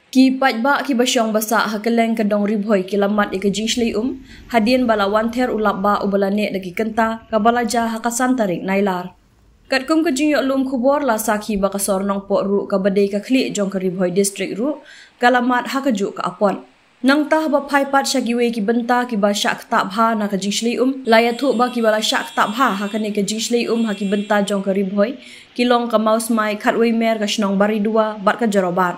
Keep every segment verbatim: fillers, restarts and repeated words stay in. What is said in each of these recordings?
Ki paidbah kiba shong ba sah ha kylleng ka dong Ri Bhoi ki la mad ïa ka jingshlei um hadien ba la wan ther u lapbah uba la neh da ki kynta kaba la jia ha ka san tarik Nailar. Katkum ka jingïoh lum khubor la sakhi ba ka sor Nongpoh ruh kaba dei ka khlieh jong ka Ri Bhoi District ruh ka la mad ha kajuh ka apot. Nangta haba phai pat sha kiwei ki bynta kiba shah ktah bha na ka jingshlei um, la ïathuh ba kiba la shah ktah bha ha kane ka jingshlei um ha ki bynta jong ka Ri Bhoi ki long ka Mawsmai, Khatwei Mer, ka shnong Baridua bad ka Jorabat.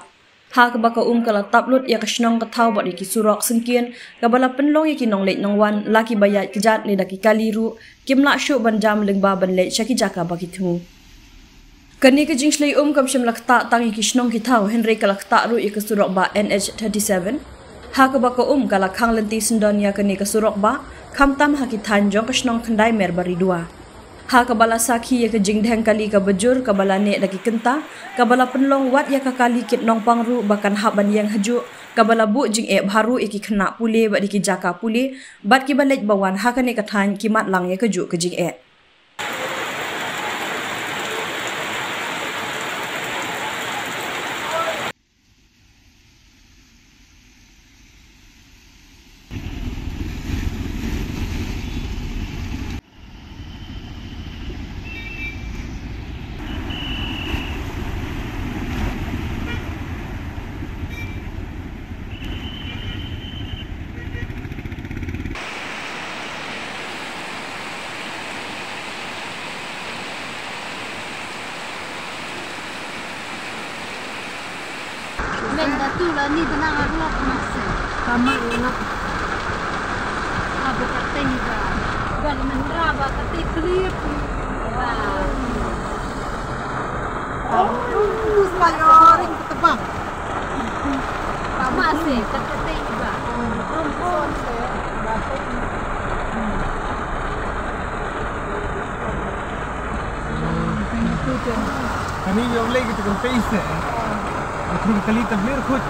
Ha kaba ka um ka la tap lut ïa ka shnong, ka thaw bad ïa ki surok syngkien, kaba la pynlong ïa ki nongleit nongwan, la kiba ïaid kjat lada ki kali ruh kim lah shuh ban jam lyngba ban leit sha ki jaka ba ki thmu. Kane ka jingshlei um kam shym la ktah tang ïa ki shnong ki thaw, hynrei ka la ktah ruh ïa ka surok bah N H thirty-seven. Ha kaba ka um ka la khang lynti syndon ïa kane ka surok bah, khamtam ha ki thaiñ jong ka shnong Khyndai Mer Baridua. Ha kaba la sakhi ïa ka jingdheng kali kaba jur kaba la neh da ki kynta, kaba la pynlong wat ïa ka kali kit nongpang ruh ba kan hap ban ïeng hajuh, kaba la buh jingeh bha ruh ïa ki khynnah pule bad ïa ki jaka pule, bad kiba leit ba wan ha kane ka thaiñ ki mad lang ïa kajuh ka jingeh. Leng da tu la ni benang arwah masih. Sama ingat. Abu kateng ba. Dan mendra ba kateng klip. Ba. Oh, terus mayoring ketebang. Masih kateng ba. Kani ïa u lei kita kan pei se. Aku kali tablir khut.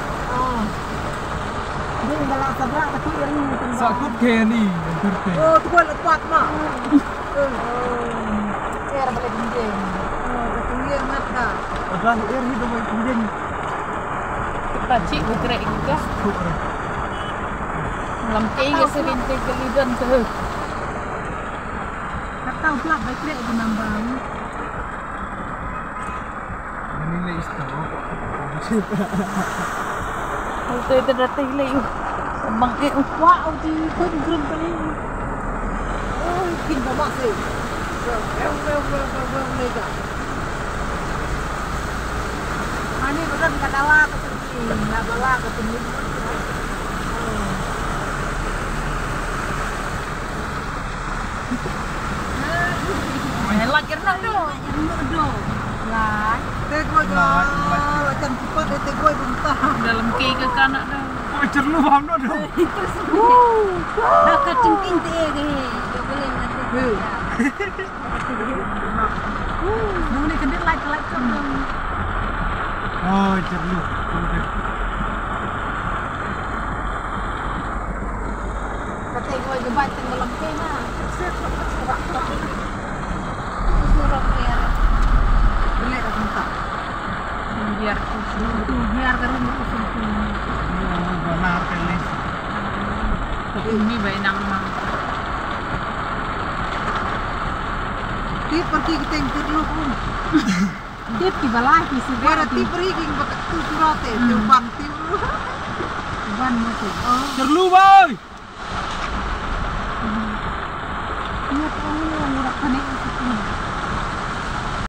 Din bala sabra ka tu ring. Sa khut ke ni, tur ke. Oh, tu kuat kuat ma. Eh, eh. Er balik pinjam. Oh, ka tu ïa mat ka. Dah er hi dong pinjam. Kita cik bergerak juga. Lam ke ïa sa rin te kali don tu. Kata u pla bai treh di nambang. Ini le isto. Ute te date le. Bang eh, wah, uti pun grum kali. Oh, kin ba masih. Bang, bang, bang, bang, bang, bang, bang. Ani berat ka dawa ka sini, na bala ka sini. Lai kyrnah do. Lai. Te goi do. Lai kan cepat te goi bentah. Dalam ke ke kanak do. Oi, cerlu bam do do. Itu sih. Dah ka cengking te ke. Dia boleh nanti. Nang ni kendit lai lai kan. Oh, cerlu. Kata gua je banteng dalam kena. Surok biar. Beli dah minta. Biar tu, biar ke rumah tu. Benar kali. Tapi ini baik nang nang. Ti pergi kita yang dulu pun. Tip ki balai ki si. Wara tip ri king baka tu surate, hmm. Tip bang tip. Ban mati. Oh. Cerlu bai.